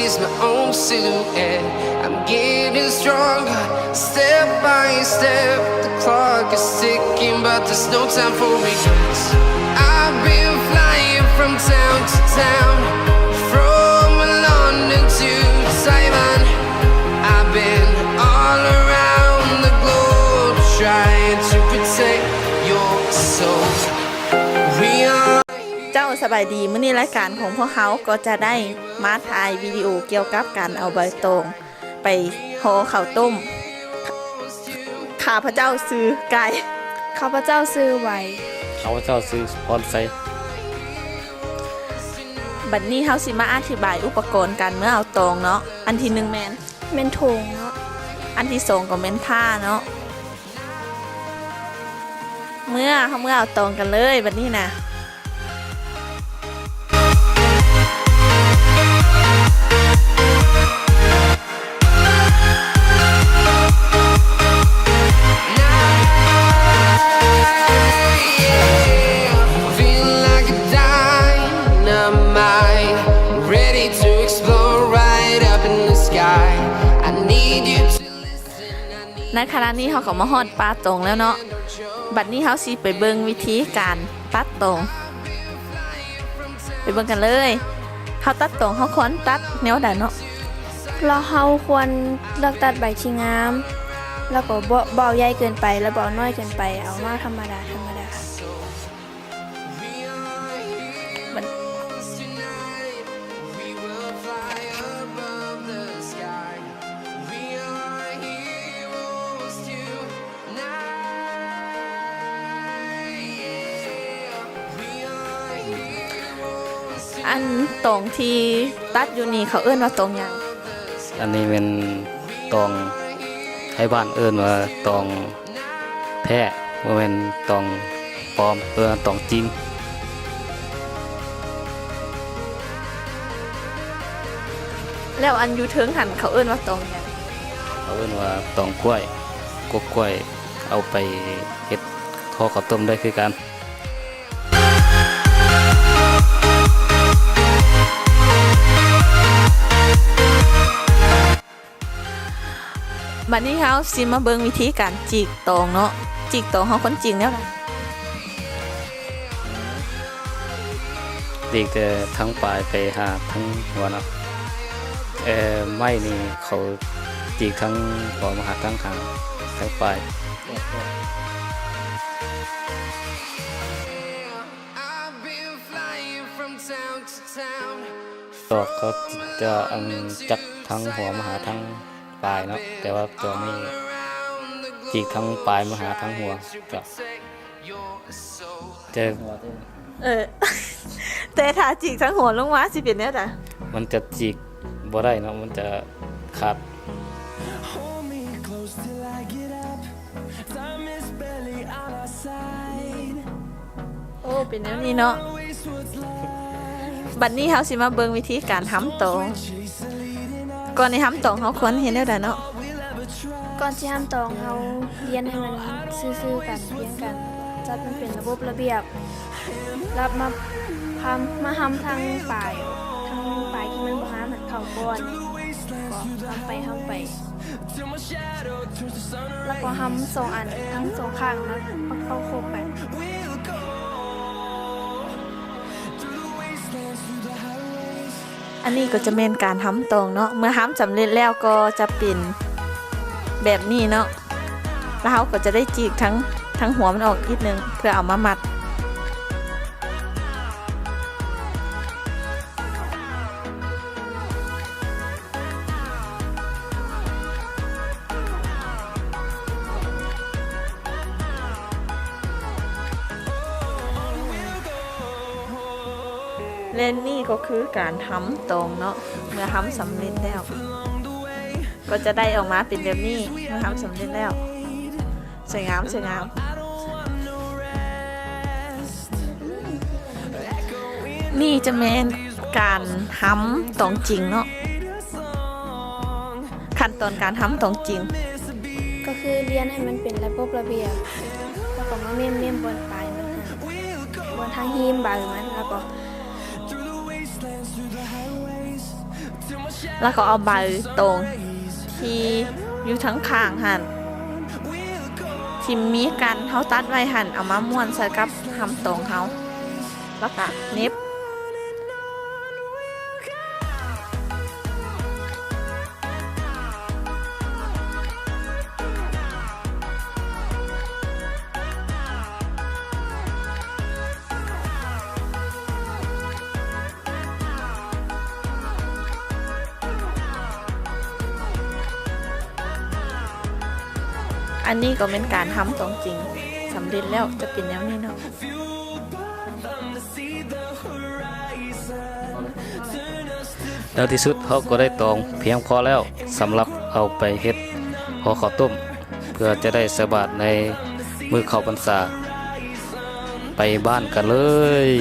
It's my own silhouette. I'm getting stronger, step by step. The clock is ticking, but there's no time for regrets. I've been flying from town to town, from London to Taiwan. I've been all around the globe trying to protect your soul. We are ເຈົ້າ ສະບາຍດີ. ມື້ນີ້ລາຍການຂອງພວກເຮົາກໍຈະໄດ້ມາຖ່າຍວິດີໂອກ່ຽວກັບການເອົາໃບຕອງໄປຫໍ່ເຂົ້າຕົ້ມ. ຂ້າພະເຈົ້າຊື່ໄກ່. ຂ້າພະເຈົ້າຊື່ໄວ. ຂ້າພະເຈົ້າຊື່ພອນໄຊ. ບັດນີ້ເຮົາຊິມາອະທິບາຍອຸປະກອນການເມືອເອົາຕອງເນາະ. ອັນທີໜຶ່ງແມ່ນ ແມ່ນຖົງເນາະ. ອັນທີສອງກໍແມ່ນພ້າເນາະ. ເມືອ ເຮົາເມືອເອົາຕອງກັນເລີຍບັດນີ້ນະ. ໃນຂະນະນີ້ເຮົາກໍມາຮອດປ່າຕອງແລ້ວເນາະ. ບັດນີ້ເຮົາຊິໄປເບິ່ງວິທີການຕັດຕອງ. ໄປເບິ່ງກັນເລີຍ. ເຮົາຕັດຕອງ ເຮົາຄວນຕັດແນວໃດເນາະ? ລະເຮົາຄວນເລືອກຕັດໃບທີ່ງາມ ລະກໍບໍ່ ບໍ່ເອົາໃຫຍ່ເກີນໄປ ລະບໍ່ເອົານ້ອຍເກີນໄປ ເອົາມາທຳມະດາ ທຳມະດາ. ອັນຕອງທີ່ຕັດຢູ່ນີ້ ເຂົາເອີ້ນວ່າຕອງຫຍັງ? ອັນນີ້ແມ່ນຕອງ ໄທບ້ານເອີ້ນວ່າຕອງແທ້ ບໍ່ແມ່ນຕອງປອມ ເອີ້ນວ່າຕອງຈິງ. ແລ້ວອັນຢູ່ເທິງຫັ້ນ ເຂົາເອີ້ນວ່າຕອງຫຍັງ? ເຂົາເອີ້ນວ່າຕອງກ້ວຍ. ກົກກ້ວຍເອົາໄປເຮັດຫໍ່ເຂົ້າຕົ້ມໄດ້ຄືກັນ. ບັດນີ້ເຮົາຊິມາເບິ່ງວິທີການຈີກຕອງເນາະ. ຈີກຕອງເຮົາຄວນຈີກແນວໃດ? ຈີກແຕ່ທາງປາຍໄປຫາທາງຫົວເນາະ. ເອີ ໄມ້ນີ້ເຂົາຈີກທາງຫົວມາຫາທາງຫາງ ທາງປາຍ. ຕອກເຂົາຈະ ອັນ ຈັກທາງຫົວມາຫາທາງປາຍເນາະ, ແຕ່ວ່າຕອງນີ້ຈີກທາງປາຍມາຫາທາງຫົວ. ຈະ ຈະ ເອີ ແຕ່ຖ້າຈີກທາງຫົວລົງມາຊິເປັນແນວໃດ? ມັນຈະຈີກບໍ່ໄດ້ເນາະ, ມັນຈະຂາດ. ໂອ້ ເປັນແນວນີ້ເນາະ. ບັດນີ້ເຮົາຊິມາເບິ່ງວິທີການຫຳຕອງ. ກ່ອນຊິຫຳຕອງ ເຮົາຄວນເຮັດແນວໃດເນາະ? ກ່ອນຊິຫຳຕອງ ເຮົາລຽນໃຫ້ມັນຊື່ໆກັນ ຮຽງກັນ, ຈັດມັນເປັນລະບົບລະບຽບ. ລະມາຫຳ ມາຫຳທາງປາຍ, ທາງປາຍທີ່ມັນບໍ່ງາມຫັ້ນເຂົ້າກ່ອນ, ກໍຫຳໄປ ຫຳໄປ. ແລ້ວກໍຫຳສອງອັນ ທັງສອງຂ້າງມາປະກອບເຂົ້າກັນ. ອັນນີ້ກໍຈະແມ່ນການຫຳຕອງເນາະ. ເມື່ອຫຳສຳເລັດແລ້ວກໍຈະເປັນແບບນີ້ເນາະ. ແລ້ວເຮົາກໍຈະໄດ້ຈີກທັງ ທັງຫົວມັນອອກອີກໜຶ່ງ ເພື່ອເອົາມາມັດ. ແລະ ນີ້ກໍຄືການຫຳຕອງເນາະ. ເມື່ອຫຳສຳເລັດແລ້ວ ກໍຈະໄດ້ອອກມາເປັນແບບນີ້. ເມື່ອຫຳສຳເລັດແລ້ວ ສວຍງາມ ສວຍງາມ. ນີ້ຈະແມ່ນການຫຳຕອງຈິງເນາະ, ຂັ້ນຕອນການຫຳຕອງຈິງ ກໍຄືລຽນໃຫ້ມັນເປັນລະບົບລະບຽບ ແລ້ວກໍມາເມັ້ມໆບ່ອນປາຍມັນຫັ້ນ ບ່ອນທາງຮີມໃບມັນ ແລ້ວກໍ ແລ້ວກໍເອົາໃບຕອງທີ່ຢູ່ທາງຂ້າງຫັ້ນ ທີ່ມີກັນເຮົາຕັດໄວ້ຫັ້ນ ເອົາມາມ້ວນໃສ່ກັບຫຳຕອງເຮົາ ແລ້ວກະເໜັບ. ອັນນີ້ກໍແມ່ນການທຳຂອງຈິງ ສຳເລັດແລ້ວຈະເປັນແນວນີ້ເນາະ. ໃນທີ່ສຸດເຮົາກໍໄດ້ຕອງພຽງພໍແລ້ວ ສຳລັບເອົາໄປເຮັດຫໍ່ເຂົ້າຕົ້ມ ເພື່ອຈະໄດ້ໃສ່ບາດໃນມື້ເຂົ້າພັນສາ. ໄປບ້ານກັນເລີຍ.